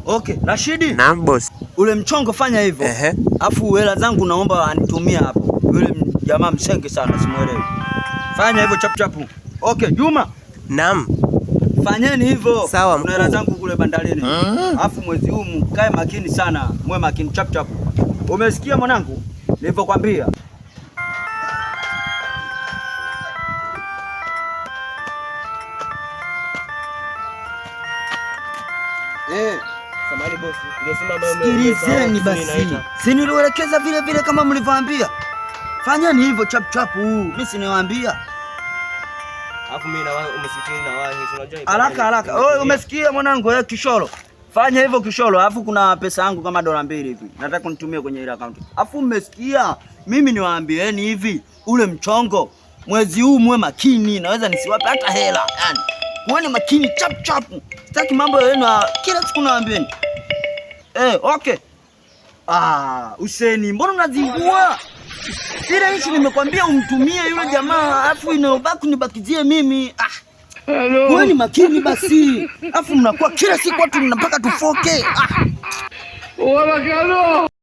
Okay, Rashidi. Naam boss. Ule mchongo fanya hivyo. Afu hela zangu naomba anitumie hapo. Yule jamaa msenge sana simuelewi. Fanya hivyo chap chapu. Okay, Juma. Naam. Fanyeni hivyo. Sawa Kuna hela mkuu. zangu kule bandarini. Afu mwezi huu mkae makini sana. Mwe makini chap chap. Umesikia mwanangu? Nilivyokuambia. Eh. Samahani boss, ile simu ambayo Sikilizeni basi, si nilielekeza vile vile kama mlivyoambia. Fanyeni hivyo chap chap, mimi si niwaambia Alafu mimi na wewe umesikia na wahi, unajua haraka haraka. Oh, umesikia mwanangu eh, kishoro. Fanya hivyo kishoro, alafu kuna pesa yangu kama $2 hivi. Nataka nitumie kwenye ile account. Alafu mmesikia mimi niwaambieni hivi, ule mchongo mwezi huu muwe makini, naweza nisiwape hata hela. Yani, muwe makini chap chap. Sitaki mambo yenu kila siku nawaambieni. Eh, okay. Ah, Huseni, mbona unazingua? Ile issue nimekwambia umtumie yule jamaa, afu inayobaki nibakizie mimi. Ah. Wewe ni makini basi. Afu mnakuwa kila siku watu mnapaka tufoke. Ah.